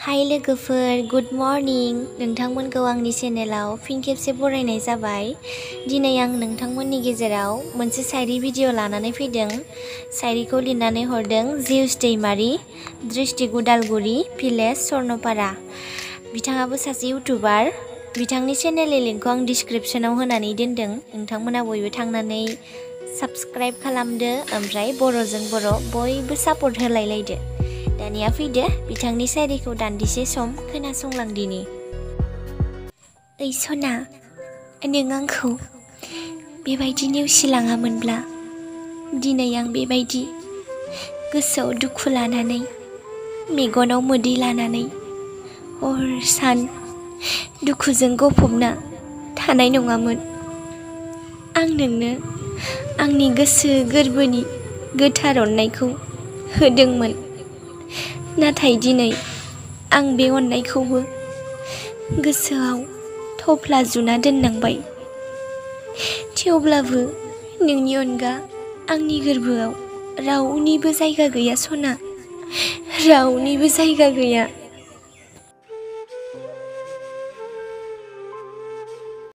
हाय लोगोफोर, good morning. नोंथांमोनखौ आंनि चेनेलाव फिन खेबसे बरायनाय जाबाय। दिनै आं नोंथांमोननि गेजेराव मोनसे शायरी भिडिअ लानानै फैदों। शायरीखौ लिरनानै हरदों जिउस दैमारी, डिस्ट्रिक्ट उदालगुरि, भिलेज सरनपारा। बिथाङाबो सासे इउटुबार। बिथांनि चेनेलनि लिंकखौ आं डिसक्रिपसनाव होनानै दोनदों। नोंथांमोना बयबो थांनानै साबस्क्राइब खालामदो, ओमफ्राय बर'जों बर' बयबो सापर्ट होलायलायदो। दानिया फैदो बिथांनि शायरीखौ दान्दिसे सम खोनासंलांदिनि। ओइ सना, नों आंखौ बेबायदि नेवसिलाङामोनब्ला दिनै आं बेबायदि गोसोआव दुखु लानानै, मेगनाव मोदै लानानै हर सान दुखुजों गफबना थानाय नङामोन। आं नोंनो आंनि गोसो गोरबोनि गोथार अननायखौ होदोंमोन, नाथाय दिनै आं बे अननायखौबो गोसोआव थफ्ला जुना दोननांबाय। थेवब्लाबो नोंनि अनगा आंनि गोरबोआव रावनिबो जायगा गैया सना, रावनिबो जायगा गैया।